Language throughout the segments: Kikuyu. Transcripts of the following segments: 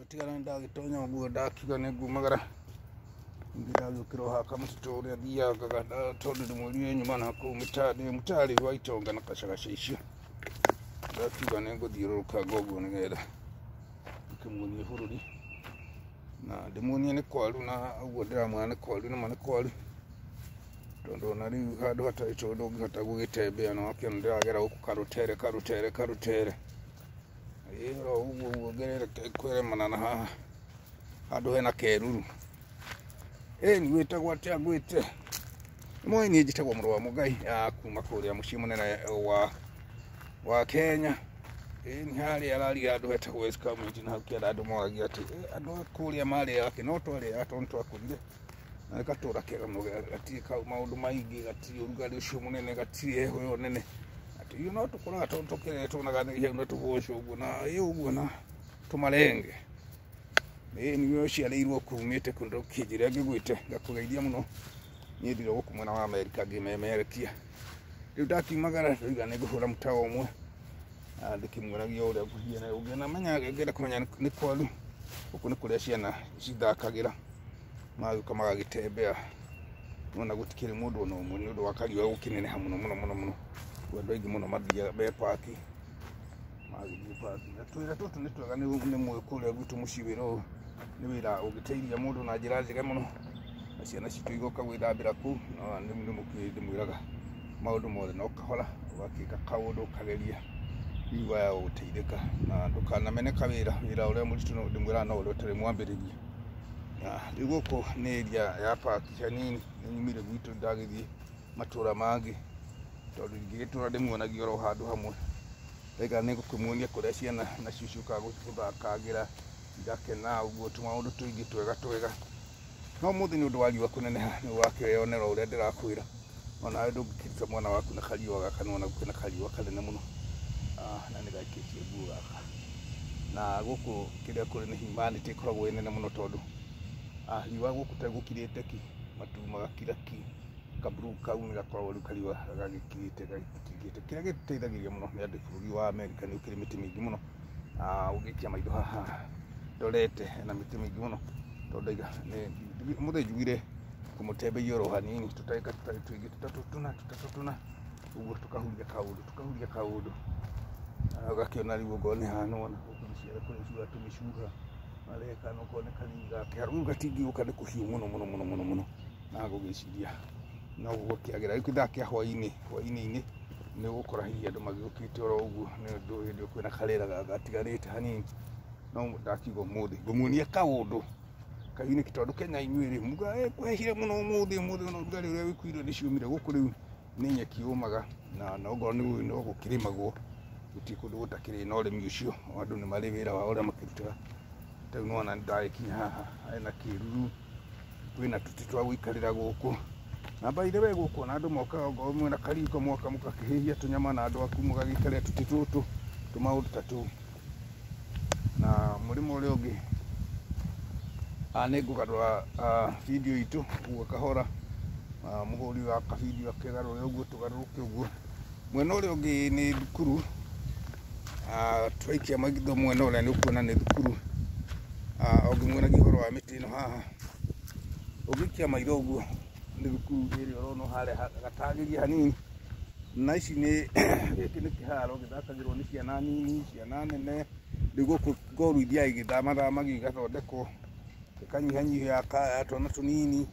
Gũtigana nĩ ndagĩtonya ũguo ndakiuga nĩ ngumagara. Ningĩ ndagĩũkĩra o haha kamũtitũ ũrĩa thiangaga tondũ ndĩmwĩrire nyuma na kũu mĩtarĩ mũtarĩ wa itonga na kacagaca icio. Ndakiuga nĩ ngũthiũrũrũkanga ũguo nĩgetha ndĩkĩmuonie bũrũri na ndĩmuonie nĩ kwaru na ũguo ndĩramwĩra nĩ kwaru nĩma nĩ kwaru tondũ ona rĩu handũ hatarĩ tondũ ndũngĩhota gũgĩtembea na wakĩona ndĩragera gũkũ karũtere karũtere karũtere ĩĩ oro ũguo ũguo ngerere kweremana na haha handũ hena keruru. Ĩni wĩtagwo atĩa ngwĩte? Moĩ niĩ njĩtagwo mũrũ wa Mũngai kuma kũrĩa mũciĩ mũnene wa Kenya. Ĩni harĩa araria handũ hetagwo West Community na hau kĩanda andũ moragia atĩ andũ a kũrĩa marĩaga kĩ no twarĩaga tondũ nĩtwakũrire na nĩ gatũra kega mũno gatirĩ maũndũ maingĩ gatirĩ ũrugarĩ ũcio mũnene gatirĩ heho ĩyo nene atĩ ithuĩ no tũkoraga tondũ tũkĩretwo na gatheri hau na tũboco ũguo na ĩ ũguo na tũmarenge. Ĩĩ nĩwe ũciarĩirwo kumĩte kũndũ kĩnjĩre ngĩgwĩte ngakũgeithia mũno niĩ ndirĩ gũkũ mwena wa Amerika ngĩmemerekia. Rĩu ndakiumagara ndoiga nĩ ngũhũra mũtaro ũmwe ndĩkĩmuonagia ũrĩa kũhiana ũngĩona menya ngĩenda kũmenya nĩ kwaru gũkũ nĩ kũrĩa ciana cithakagĩra magĩũka magagĩtembea nona gũtikĩrĩ mũndũ ona ũmwe nĩ ũndũ wa kariũa gũkĩneneha mũno mũno mũno mũno. Rĩu andũ aingĩ mũno mathiaga me paki magĩthiĩ paki na twĩra tũtũ nĩ twega nĩ mũĩ kũrĩa gwitũ mũciĩ wĩra ũyũ nĩ wĩra ũngĩteithia mũndũ na njĩra njega mũno na ciana citũ igoka gwĩthambĩra kũu na nĩ mũkĩũĩ ndĩmwĩraga maũndũ mothe no kahora ũgakĩka kaũndũ ũkageria hihi waya gũteithĩka na ndũkanamene kawĩra wĩra ũrĩa mũritũ ndĩmwĩraga no ũrĩa ũtarĩ mwambĩrĩrie. Na rĩu gũkũ nĩ area ya paki hanini nĩ nyumire gwitũ ndagĩthiĩ matũra mangĩ tondũ ingĩgĩtũra ndĩmuonagia oro handũ hamwe ndaiga nĩ ngũkĩmuonia kũrĩa ciana nacio ciũkaga gũthakangĩra igakena ũguo tũmaũndũ tũingĩ twega twega. No ũmũthĩ nĩ ũndũ wa riũa kũneneha nĩ ũrakĩonera ũrĩa ndĩrakwĩra onawe ndũngĩkĩruta mwana waku na kariũa gaka nĩwona kwĩna kariũa kanene mũno na nĩ gaikĩtie nguo gaka. Na gũkũ kĩrĩa kũrĩ nĩ humanity ĩkoragwo ĩ nene mũno tondũ riũa gũkũ ta gũkirĩte ki matu magakira ki kaburu kau nĩ gakoragwo rĩu kariũa gagĩkirĩte gagĩkirĩte. Kĩrĩa gĩteithagĩrĩria mũno nĩ andũ bũrũri wa Amerika nĩ ũkĩrĩ mĩtĩ mĩingĩ mũno ũngĩikia maitho haha ndorete hena mĩtĩ mĩingĩ mũno tondũ ndaiga ũmũthĩ njugire kũmũtembeia oro hanini tũtagĩka tũtarĩ tũingĩ tũtatũ tũna tũtatũ tũna ũguo tũkahuria kaũndũ tũkahuria kaũndũ ũgakĩona rĩu okorwo nĩ haha nĩwona gũkũ nĩ ciana kũrĩa tũmĩcuha mareka okorwo nĩ kanini gake rĩu gatingĩũka nĩ kũhiũ mũno mũno mũno mũno mũno na ngũgĩciria no gũkĩagĩra rĩu kĩthaa kĩa hwainĩ hwainĩ-inĩ nĩ ũgũkora hihi andũ magĩũkĩte oro ũguo nĩ ũndũ hĩndĩ ĩyo kwĩna karĩera gatigarĩte hanini no ndakiuga ũmũthĩ ngũmuonia kaũndũ kahinĩ tondũ Kenya inyuĩ rĩ muga kwehire mũno ũmũthĩ ũmũthĩ ona ũrugarĩ ũrĩa wĩkuo irio nĩ ciũmire gũkũ rĩu nĩ nyeki yũmaga na okorwo nĩ no gũkĩrĩmagwo gũtirĩ kũndũ gũtakĩrĩ na ũrĩmi ũcio andũ nĩ marĩ wĩra wao ũrĩa makĩrutaga. Ta rĩu nĩwona nĩndagĩkinya haha hena kĩruru kwĩna tũtĩ twa gũikarĩra gũkũ na by the way gũkũ ona andũ mokaga okorwo mwĩna kariko moka mũgakĩhĩhia tũnyama na andũ aku mũgagĩikarĩra tũtĩ tũtũ tũmaũndũ ta tũu. Na mũrĩmo ũrĩa ũngĩ nĩ ngũgarũra video itũ ũguo kahora mũhũri wa kabidio akĩgarũre ũguo tũgarũrũke ũguo. Mwena ũrĩa ũngĩ nĩ thukuru twaikia maitho mwena ũrĩa nĩ ũkuona nĩ thukuru ũngĩmuonagia ũhoro wa mĩtĩ ĩno haha ũngĩikia maitho ũguo nĩ thukuru ĩrĩa ũrona harĩa gatagĩria hanini na ici nĩ gĩkĩ nĩ kĩharo gĩthakagĩrwo nĩ ciana nini ciana nene. Rĩu gũkũ ngoru ithiaga igĩthamathamagio igathondekwo ĩkanyihanyihio ya twana tũnini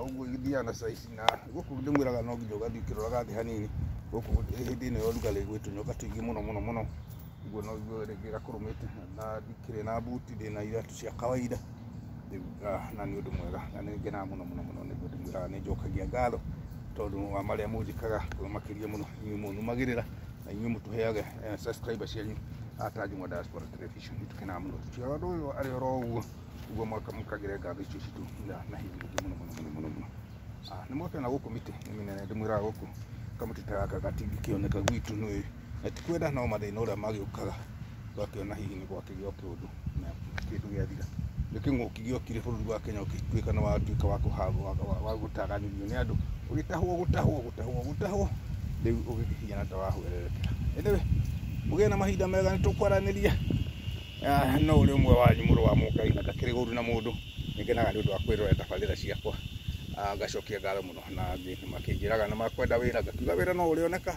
ũguo ithiaga na size na gũkũ ndĩmwĩraga no nginya ũgathiĩ ũkĩroraga thĩ hanini gũkũ hĩndĩ ĩno ya ũrugarĩ gwĩ tũnyoka tũingĩ mũno mũno mũno ũguo no ũigue rĩngĩ gakũrũmĩte na ndikĩrĩ na buti ndĩna iratũ cia kawaida rĩu na nĩ ũndũ mwega na nĩ ngenaga mũno mũno mũno nĩguo ndĩmwĩraga nĩ njokagia ngatho tondũ wa marĩa mũnjĩkaga makĩria mũno inyuĩ mũnumagĩrĩra na inyuĩ mũtũheaga subscriber cianyu ata Njung'wa Diaspora Television nĩ tũkenaga mũno tũtigaga ũndũ ũyũ arĩ oro ũguo ũguo mũkagĩre ngatho icio citũ na hinya mũingĩ mũno mũno mũno mũno mũno. Nĩ mwakĩona gũkũ mĩtĩ nĩ mĩnene ndĩmwĩraga gũkũ kamũtĩ ta gaka gatingĩkĩoneka gwitũ nĩ na ti kwenda no mathĩna ũrĩa magĩũkaga ũgakĩona hihi nĩ gwakĩgĩa kĩũndũ na kĩndũ gĩathira. Nĩ kĩng'ũki gĩokire bũrũri wa Kenya ũgĩtuĩka nĩ watuĩka wa gũtaganĩrio nĩ andũ ũgĩtahwo gũtahwo gũtahwo gũtahwo rĩu ũgĩkĩhiana ta wahwererekera. Anyway, mũgĩe na mahinda mega nĩ tũkwaranĩria. No ũrĩ ũmwe wanyu mũrũ wa Mũngai na ndakĩrĩ ũru na mũndũ. Nĩngenaga nĩ ũndũ wa kwĩrorera tabarĩra ciakwa. Ngacokia ngatho mũno na angĩ makĩnjĩraga nĩ makwenda wĩra, ngakiuga wĩra no ũrĩoneka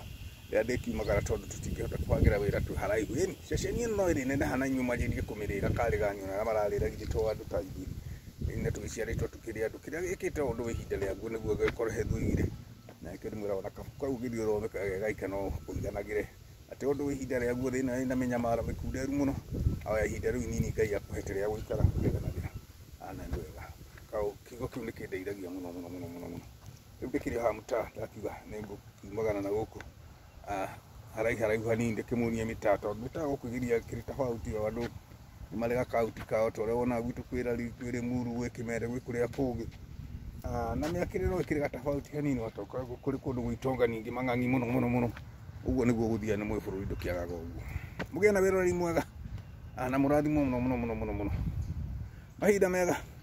rĩrĩa ndĩkiumagara tondũ tũtingĩhota kwagĩra wĩra twĩ haraihu. Ĩni ceceni ĩno no ĩrĩ neneha na inyuĩ mwanjĩrĩrie kũmĩrĩra karĩ ganyu na arĩa mararĩra githĩ to andũ ta ithuĩ. Na tũgĩciarĩtwo tũkĩrĩ andũ. Kĩrĩa gĩkĩte ũndũ wĩ ihinda rĩaguo nĩguo gĩkorwo hethuire. Na nĩkĩo ndĩmwĩraga ona kabuku kau ũngĩthiĩ ũthome gaika no ũiganagĩre atĩ ũndũ wĩ ihinda rĩaguo thĩna ĩna mĩnyamaro mĩkunderu mũno. Oya ihinda rĩu inini Ngai akũhete rĩa gũikara ũkĩiganagĩra. Na nĩ wega. Kiugo kĩu nĩ kĩndeithagia mũno mũno mũno mũno mũno. Rĩu ndĩkĩrĩ haha mũtaa ndakiuga nĩ ngũkiumagara na gũkũ haraihu haraihu hanini ndĩkĩmuonie mĩtaa tondũ mĩtaa gũkũ igeria kĩrĩ tofauti o andũ nĩ marĩ gakaunti kao ta ũrĩa wonaga gwitũ kwĩ Rari, kwĩ Rĩmuru, gwĩ Kĩmere, gwĩ kũrĩa kũngĩ. Na mĩakĩre no ĩkĩrĩ gatofauti hanini gatoka kũrĩ kũndũ gwĩ itonga ningĩ mang'ang'i mũno mũno mũno. Ũguo nĩguo gũthiaga nĩ mũĩ bũrũri ndũkĩagaga ũguo. Mũgĩe na wĩroreri mwega na mũrathimwo mũno mũno mũno mũno mũno. Mahinda mega.